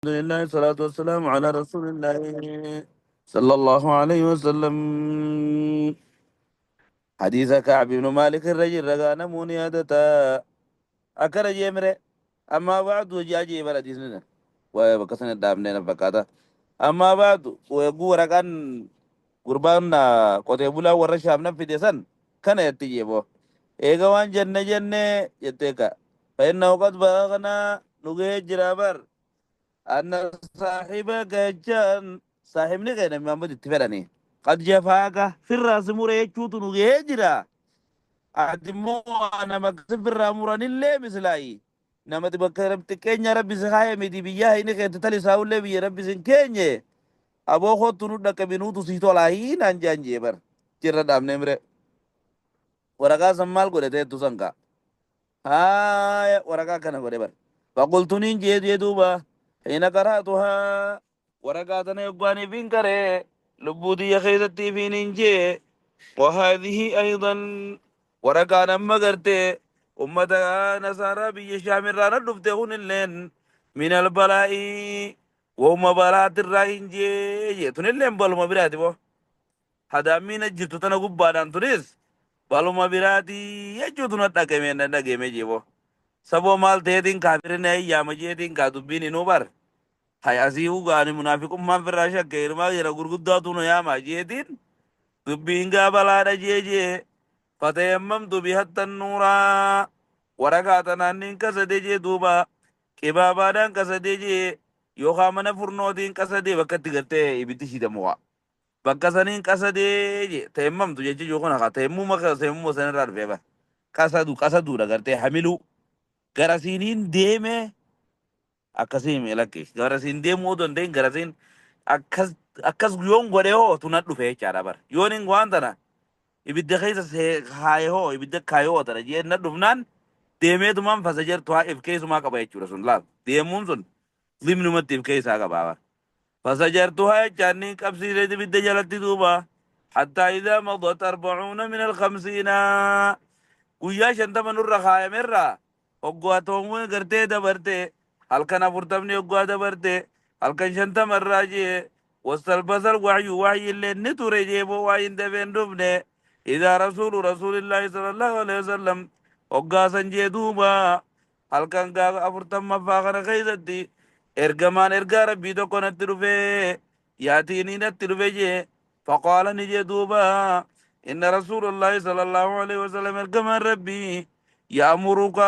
لله الصلاة والسلام على رسول الله صلى الله عليه وسلم. حديث كعب بن مالك الرجل رغانا مونيادتا أكر جيمري. أما بعد وجاجي بلد سنة وبكسن الدامنين فكاتا. أما بعد ويقول رغان قربان قوتي بولا ورشامنا في ديسان كان يتجيبو إيغا وان جنة جنة يتيكا فإنه قد بلغنا نغي جرابر أن صاحبك جان صاحبني غير محمد اتفرني قد جفاك في الراس مري يجوت نغي جرا أدمو أنا مكسب في الراموران اللي مثلاي نما تبكر تكينيا ربي سخايا مدي بيا هيني كنت تلي ساول بي ربي سن كيني أبو خط نود كبنوت سيتو لاهين أنجان جبر جرا دام نمره ورقا سمال قولته تسانكا هاي ورقا كان قولي بر فقلت نين جيد دوبا حين قرأتها ورقا تنا يقواني فين كره لبودي خيزتي في نينجي وهذه أيضا ورقا نما قرتي أمة نصارى بي شام رانا دفتهون اللين من البلاء وهم بلاء الراهن جي تنلين بلما براتي بو هذا من الجرت تنا قبادان تونس baluma biraatii jechuutu na dhagame na dhagame jeebo saboo maal ta'eetiin kaafirina ayyaama jeetiin kaa dubbiin inuu bar hay asii ugaani munaafiqummaan firraa shakke hirmaa jira gurguddaatu nu yaama jeetiin dubbiin gaa balaadha jeejee fatayammamtu bihatta nuuraa waraqaa tanaan nin kasade jee duuba qibaabaadhaan kasade jee yookaan mana furnootiin kasadee bakka itti gartee ibiddi shidamu waa bakka saniin qasadee je tayammamtu jechi jiru kun haa tayammuma tayammuma sanirraa dhufee bara qasadu qasaduudha gartee hamiluu garasiiniin deeme akkasii hime lakki garasiin deemuu odoo hin ta'in garasiin akkas akkas yoon godhe hoo tuna dhufe jechaadha bara yoon hin waan tana ibidda keessa kaaye hoo ibidda kaaye hoo tana jee na dhufnaan deemeetumaan fasa jirtu haa if keessumaa qaba jechuudha sun laal deemuun sun limnumatti if keessaa qaba bara. فزجرتها جاني قبسي بد جلت دوبا حتى إذا مضت 40 من 50 guyyaa 50 nurra kaayamerraa hoggaa toomuu gartee dabarte halkan 40 hoggaa dabarte halkan 50 irraa jee wastalbasal waxyu waxyillee ni ture jeeboo waayin dafeen dhufne idaa rasuulu rasuulillaahi sallallahu alaihi wasallam hoggaasan jee duuba halkan gaafa 40ffaa kana keeysatti ergamaan ergaa rabbii tokko natti dhufe yaatiinii natti dhufe jee faqaala ni jee duuba إن رسول الله صلى الله عليه وسلم كما ربي يأمرك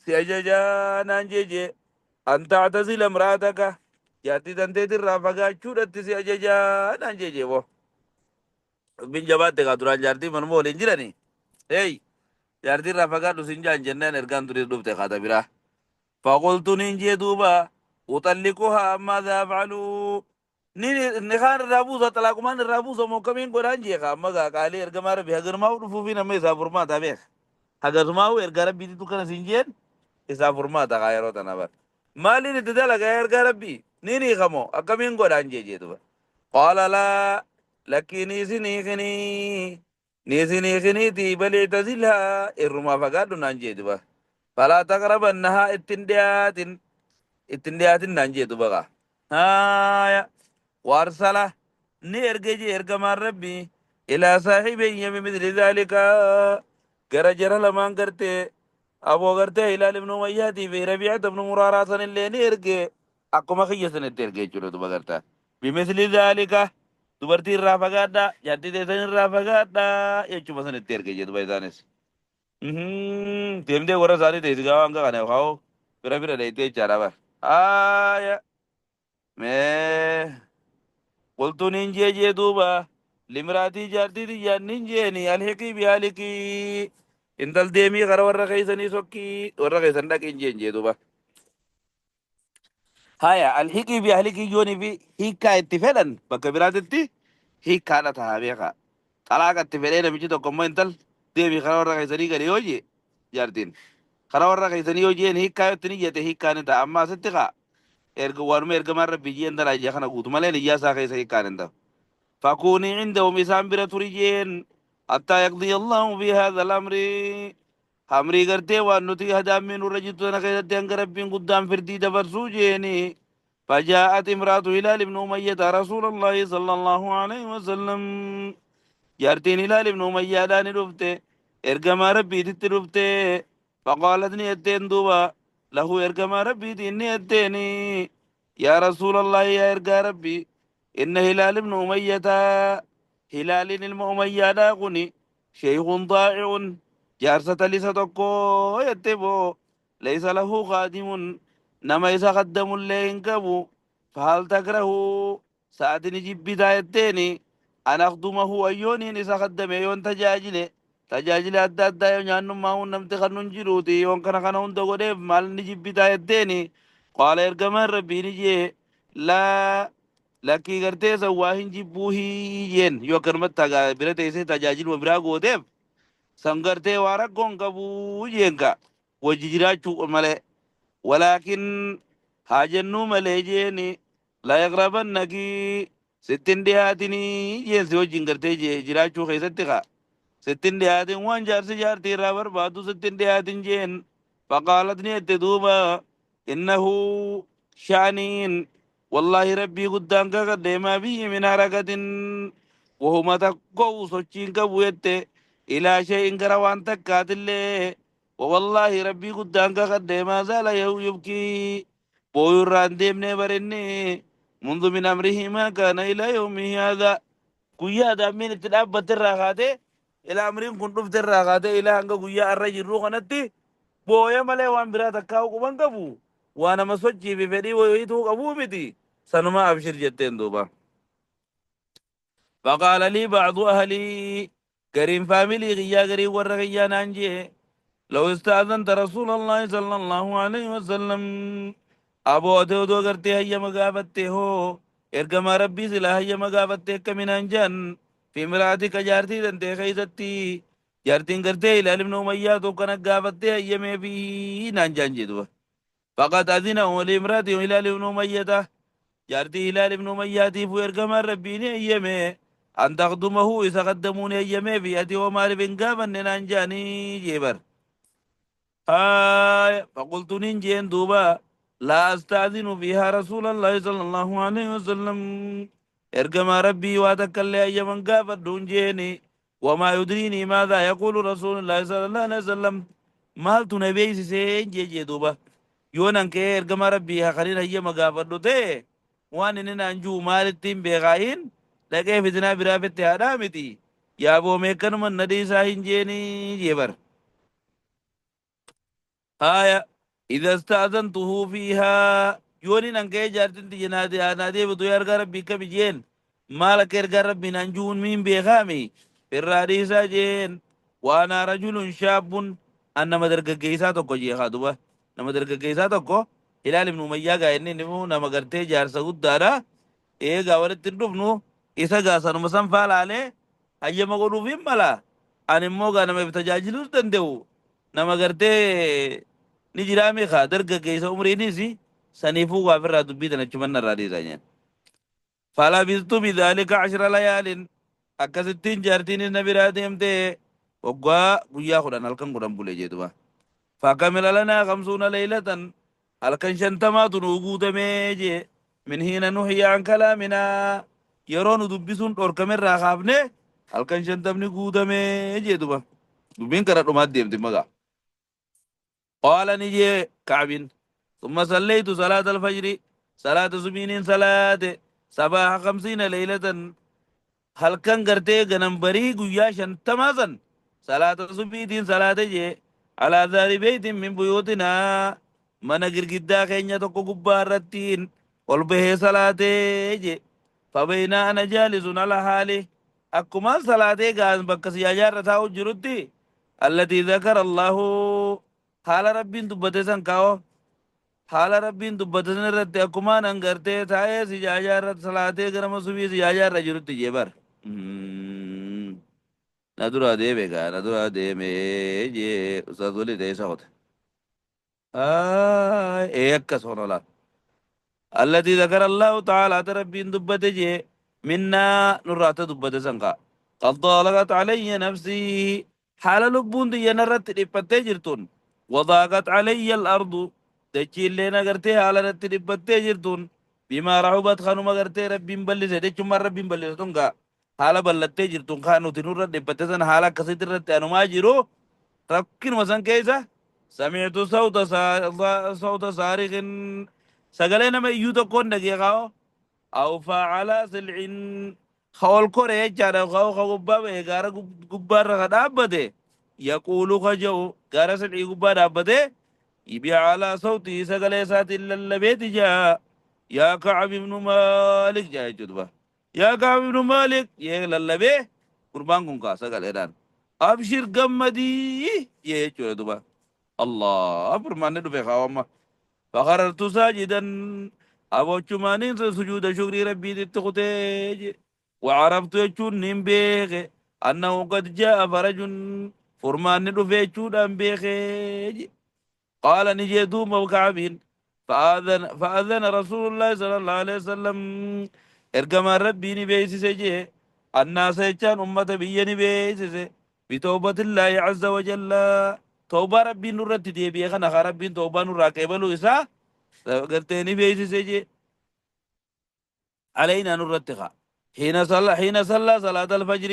سيججان أنجيجي أن تعتزل امرأتك يأتي تنتي الرافقة شورت سيججان أنجيجي بو بن جبات دوران جارتي من مول انجراني هي جارتي الرافقة لسنجان جنان إرقان تريد دوبتي خاطا برا فقلت ننجي دوبا أطلقها ماذا أفعل ni kaan irraa buusa talaaqumaan irraa buusa moo kamiin godhaan jeeqa amma gaa qaalii ergamaa rabbi hagarmaa dhufuu fi nama isaa furmaata beeka hagarmaa ergaa rabbiitu kana siin jeen isaa furmaata kaa yeroo tana bar maaliin itti dalagaa ergaa rabbii ni hiikamoo akkamiin godhaan jee jee duba qaala laa lakkii ni isin hiikinii ni isin hiikiniitii bal ictazilhaa irrumaa fagaadhu naan jee duba falaa taqrabannahaa ittin dhiyaatin ittin dhiyaatin naan jee duba gaa haaya وارسله ني ارجي ارجمان ربي الى صاحبي بمثل ذلك غرجر لمان غرتي ابو غرتي هلال بن اميه في ربيعه بن مرارة اللي ني ارجي اكما خيسن ارجي جلو دبا بمثل ذلك دبرتي رافغادا جاتي ديسن رافغادا يچو مسن ارجي دبا دانس deemtee warra isaanii teessi gaafa hanga kana kaa'u bira bira dheeytee jechaadha bar. Haaya mee qultu nin jee jee duuba limraatii jaartii tiyyaan nin jeeni alhiqii bihaalikii intal deemii kara warra keeysanii sokkii warra keeysan dhaqin jeen jee duuba. Haya alhiqii bihaalikii yoonii fi hiikkaa itti fedhan bakka biraatitti hiikkaadha tahaa beekaa. Xalaaqa itti fedhee namichi tokko immoo intal deemii kara warra keeysanii gadi yoo jee jaartiin. Kara warra keeysanii yoo jeen hiikkaa yoo itti ni jette hiikkaa ni ta'a amma asitti kaa erga waanuma ergamaan rabbii jeen tana ija kana guutu malee niyyaa isaa keessa hiikkaan hin ta'u. فكوني عندهم إسان برا تريجين حتى يقضي الله في هذا الأمر أمري قرتي وأن نتي هدام من رجلت أنا كيدت أن ربي قدام فردي دبرسو جيني فجاءت امرأة هلال بن أمية رسول الله صلى الله عليه وسلم. جارتين هلال بن أمية داني رفته، إرجما ربي تترفته. فقالت نيتين دوبا له، إرجما ربي نيتيني يا رسول الله، يا إرجا ربي، إن هلال بن أمية، هلال المأمية داغني، شيخ ضائع، جارسة لستكو يتبو، ليس له خادم، نما إذا خدم اللين كبو، فهل تكره ساعتني جبتا يتيني أن أخدمه؟ أيوني إذا خدم يون تجاجله tajaajila adda addaa yoo nyaannummaa hun namti kan nun jiruuti yoon kana kana hunda godheef maal ni jibbitaa jetteeni. Qaala, ergamaan rabbii ni jee, laa, lakkii, gartee san waa hin jibbuuhii jeen. Yoo akkanumatti bira teessee tajaajiluma biraa gooteef san gartee waa rakkoon qabuu jeen ka wajji jiraachuu malee, walaakin haa jennuu malee jeeni, la yaqrabannaki, sittin dhiyaatinii jeen. Si wajjin gartee jiraachuu keessatti kaa sittin dhiyaatin, waan jaarsi jaartii irraa barbaadu sittin dhiyaatin jeen. Faqaalat, ni jette duuba, innahu sha'aniin, wallaahi rabbii guddaan kakadhe, maa biyyi min harakatin, wahuma takko sochiin qabu jette, ilaa shay'in, gara waan takkaatillee. Wawallaahi rabbii guddaan kakadhe, maa zaala yubkii, booyuu irraa hin deemnee barinni, منذ من أمره ما كان إلى يومه هذا. Guyyaa daammiin itti dhaabbatte irraa kaatee, ilaa amriin kun dhufte irraa kaatee, ilaa hanga guyyaa arra jirruu kanatti booya malee waan biraa takkaa quban qabu, waa nama sochii fi fedhii wayiituu qabuu miti. Sanuma abshir jetteen duuba. فقال لي بعض أهلي، قرين family غيا، قرين ور غيا نانجي، لو استأذنت رسول الله صلى الله عليه وسلم، أبو أتودو قرتي هيا مقابته هو إرقما ربي سلا هيا مقابته كمن أنجان في امرأتك، جارتي دنتي خيزتي، جارتين قرتي إلى ابن أمية كان قابته هيا مي في نانجان جدوه. فقد أذنه لامرأته هلال بن أمية، جارتي هلال بن أمية في إرقما ربي أيامي أن تخدمه، إذا قدموني أيامي في أتي ومال بن قابن نانجاني جبر آه. فقلت ننجين دوبا، لا أستأذن فيها رسول الله صلى الله عليه وسلم، إرقما ربي واتكلي أيما قافت دون جيني، وما يدريني ماذا يقول رسول الله صلى الله عليه وسلم. مالtu na beeksisee jee duuba. Yoo nan ka'ee ergama rabbii haqaniin hayyama gaafadhu ta'e, waan inni naan jiru maalittiin beekaayin dhaqee fitinaa biraa fette haadhaa miti, yaaboo meekkanuma na dhiisaa hin jeenii jee bar. آية إذا استأذنته فيها، يوني نانكي جارتين تجي نادي نادي بدو يرجع ربي كبجين مالك يرجع ربي نانجون مين بيخامي في الرئيسة جين. وأنا رجل شاب، أنا مدرك كيسا توكو جي خادوبا نما درك كيسا توكو. هلال بن أمية قايني نمو نما قرتي جارسا قدارا إيه قاولت الربنو إسا قاسا نمسان فال عليه هيا ما قولوا فين ملا. أنا مو قانا ما بتجاجلوس دندو nama gartee ni jiraame kaa dargaggeessa umriinis saniifuu waa firraa dubbii tana achuman irraa dhiisaa jeen. فلبثت بذلك 10 ليال، akkasittiin jaartiinis na biraa deemtee waggaa guyyaa 10, halkan 10 bule jee duba. فكمل لنا 50 ليلة، halkan 50tu nuu guutamee jee، من حين نهي عن كلامنا، yeroo nu dubbisuun dhorkamerraa kaafne halkan 50ni guutamee jee duba. Dubbiin kara dhumaat deemti magaa. قال نجي كعب، ثم صليت صلاة الفجر، صلاة سبين صلاة صباح 50 ليلة، هل كان قرتي غنم بري قيا شنتما صلاة سبيتين صلاة جي، على ظهر بيت من بيوتنا، من قرقدا كينيا تقو قبارتين والبه صلاة جي. فبين أنا جالس على حالي، أكما صلاة قاس بكس يا تاو جرتي، التي ذكر الله، haala rabbiin dubbate san kaa'o, haala rabbiin dubbate san irratti akkumaan hangartee taa'ee sijaajaa irratti salaatee garama subii sijaajaa irra jirutti jee bar. Na dura deeme gaa, na dura deeme jee, ustaaz wali ta'ee isa qote. Ee, akkas honola. التي ذكر الله تعالى، ربين دبته جي، منا نرات دبته سنقا، قد ضاقت علي نفسي، حال لبون دي نرت دبته جرتون، وضاقت علي الأرض، دچي اللي نغرتي حال رت دبته جرتون. Bimaa rahubat kanuma gartee Rabbiin bal'ise jechummaan Rabbiin bal'ise tun gaa haala bal'attee jirtun kaa nuti nurra dhiphatte sana haala akkasitti irratti anumaa jiru rakkinuma san keessa sami'tu sawta saariqin sagalee nama iyyuu tokkoon dhagee kaa'o awfaa calaa silcin ka ol kore jechaadha kaa'o ka gubbaa ba'e gaara gubbaarra ka dhaabbate yaquulu ka je'u gaara silcii gubbaa dhaabbate بعلى صوته سقل سات للبيت جاء يا كعب بن مالك جاء جدبا يا كعب بن مالك يا للبي قربان كن سقل إيران أبشر قمدي يا جدبا الله أبر ما ندو خاوما فخررت ساجدا أبو شمانين سجود شكري ربي تتختي وعرفت يجون بيغ أنه قد جاء فرج فرمان ندو في بيغ قال نجي دوم وكعب فأذن رسول الله صلى الله عليه وسلم إرجما ربي نبيس سجي الناس يجان أمة بي نبيس بتوبة الله عز وجل توبة ربي نورت دي بيخنا ربي توبة نورا قبلوا إسا قلتني بيس سجي علينا نرتخا حين صلى صلاة الفجر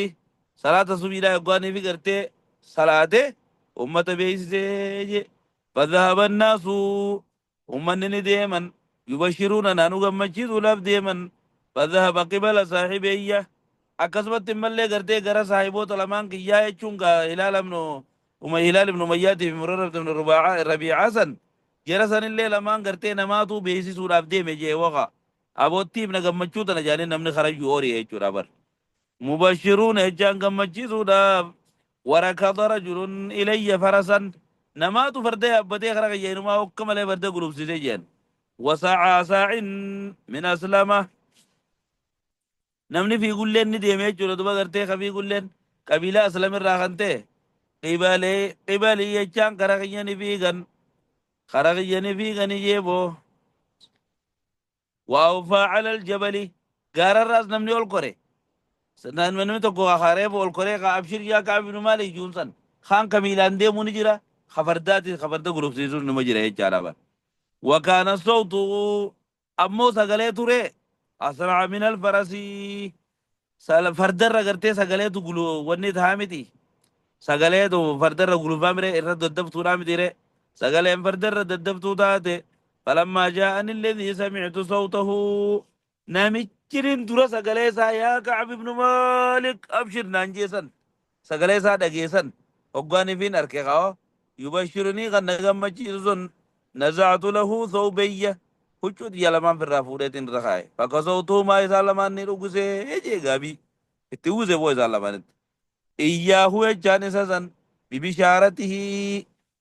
صلاة الصبح لا يقاني في قرتي صلاة أمة بيس سجي فذهب الناس أمنني ديما يبشروننا نغمجيز لاب ديما فذهب قبل صاحبيه akkasumatti immallee gartee gara saahiboota lamaan kiyyaa jechuun gaa Hilaal ibnu Hilaal ibnu Umayyaatii fi Murara ibnu Rabiicaa san jara sanillee lamaan gartee namaatu beeksisuudhaaf deeme jee waqa aboottiif na gammachuu tana jaanii namni karayyuu horii jechuudha bar mubashiruuna jechaan gammachiisuudhaaf warakada rajulun ilayya farasan namaatu farda yaabbatee kara qayyeenumaa hokka malee farda gulubsise jeen wasacaa saacin min aslama namni fiigulleen ni deeme jechuudha duba gartee ka fiigulleen qabiilaa aslamirraa kan ta'e qibalee qibalii jechaan kara kiyya ni fiigan kara kiyya ni fiigani jeeboo waawfaa cala aljabali gaararraas namni ol kore namni tokko kareef ol koree ka abshir yaa Ka'ab ibnu Maalik juun san kaan ka miilaan deemuu ni jira ka fardaati ka farda gulufsiisuun nima jira jechaadha bar وكان الصوت أمو سقلي توري أسرع من الفرس فردر غرتي سقلي تقولو وني تهامتي سقلي تو فردر قلو فامري إرد ددبتو نامتي ري سقلي فردر ددبتو تاتي فلما جاءني الذي سمعت صوته نامتشرين ترى سقلي سا يا كعب بن مالك أبشر نانجيسن سقلي سا دقيسن وقاني فين أركي خاو يبشرني غنى غمجيزن نزعت له ثوبيه huccuu xiyya lamaan firraa fuudheetiin irra kaa'e fakasawtuhumaa isaan lamaan ni dhugisee jee gaabii itti uwwise boo isaan lamaanitti iyyaahu jechaan isa san bibishaaratihi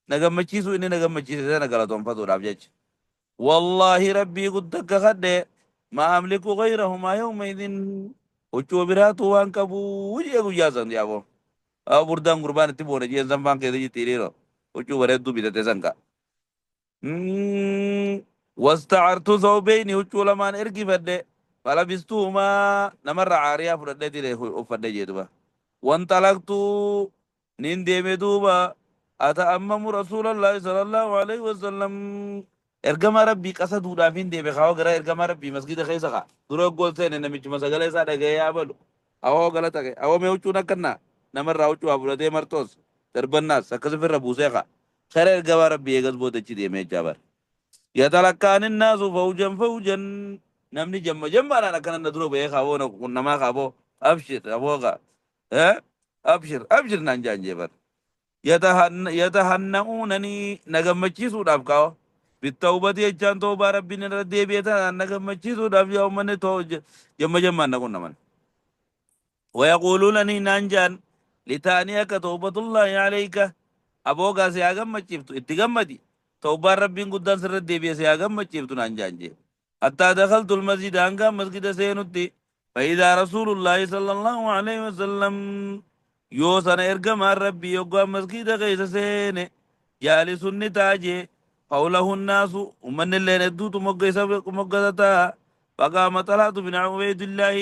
na gammachiisuu inni na gammachiise sana galatoonfatuudhaaf jecha wallaahi rabbii gudda kakadhe ma amliku gayrahumaa yawmaidin huccuu biraatu waan qabuu jee guyyaa san yaaboo burdaan gurbaan itti boone jeen san faan keessa jirti hiriiro huccuu bareedduu bitate san ka واستعرت ثوبين huccuu lamaan ergifadhe falabistuhumaa namarra caariyaa fudhadhee dire uffadhe jee duba وانطلقت nin deeme duuba أتأمم رسول الله صلى الله عليه وسلم ergama rabbii qasaduudhaaf hin deeme kaawwa gara ergama rabbii masgida keessa kaa dura gol seene namichuma sagalee isaa dhaga'ee yaabalu awoo galata kee awoo mee huccuun akkannaa namarraa huccuu haa fudhatee martoos darbannaas akkas ofirra buusee kaa kara ergama rabbii eegas boodachi deemee jechaa bara يتلقاني الناس فوجا فوجا namni jamma jammaadhaan akkana na dura ba'ee kaaboo na qunnamaa kaaboo abshir aboo kaa abshir abshir naan jaan jee bara yatahanna'uunanii na gammachiisuudhaaf kaa'o bitawbati jechaan toobaa rabbiin irra deebi'e tanaan na gammachiisuudhaaf yaa ummanni jamma jammaan na qunnaman ويقولون لي نانجان لتانيك توبة الله عليك أبوغا سياغم مچيفتو اتغمدي توبة ربي قدان سر ديبي سياغم مچيفتو نانجان جي حتى دخلت المسجد أنغا مسجد سينتي فإذا رسول الله صلى الله عليه وسلم يوسن إرقم ربي يقوى مسجد غيس سيني جالس نتاجي قوله الناس ومن اللي ندوت مقسطا فقام طلحة بن عبيد الله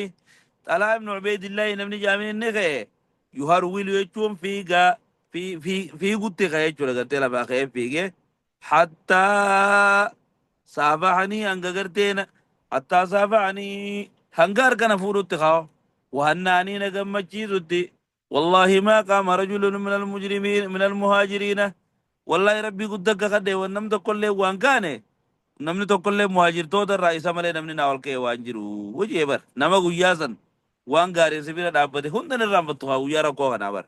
طلحة بن عبيد الله نمني جامين النخي يهرول يجوم فيغا في في في قلت خي jechuudha gartee lafaa ka'ee fiigee حتى صافحني hanga garteen Hattaa saafa'anii hanga harka na fuudhutti kaa wahannaanii na gammachiisutti. Wallaahi maa qaama rajulun min almujrimiin min almuhaajiriina. Wallaahi Rabbii guddaa kakadhe, waan nam tokkollee waan kaane, namni tokkollee muhaajirtoota irraa isa malee namni naa ol ka'e waan jiru jee bar. Nama guyyaa san waan gaariin si bira dhaabbate hundan irraanfattu haa guyyaa rakkoo kanaa bar.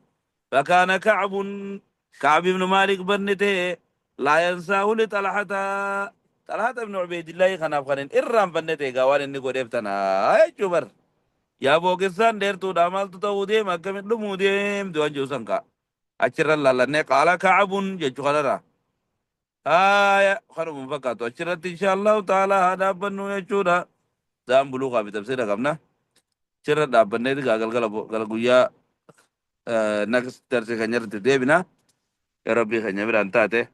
Fakaana Kacbun, Kacb ibnu Maalik barni ta'e, laa yansaahu li Xalhata, Xalhata ibnu Ubeydillaahi kanaaf kan hin irraanfanne ta'e gaa waan inni godheef tanaa jechuu bar. Yaa bookessaan dheertuudha, maaltu ta'uu deema, akkamitti dhumuu deemti waan jiru san kaa achirra lallannee qaala Kacbun jechuu kanarraa. Haaya, kanuma fakkaatu achirratti insha Allahu ta'ala haa dhaabbannu jechuudha. Zaan buluu qaabi tafsiira qabna. Achirra dhaabbanneeti gaa galgala gala guyyaa next darsi kan irratti deebina. Yaa Rabbii keenya biraan taate,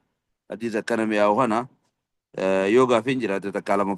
hadiisa akkana mi'aawu kana yoo gaafiin jiraate takkaa lama.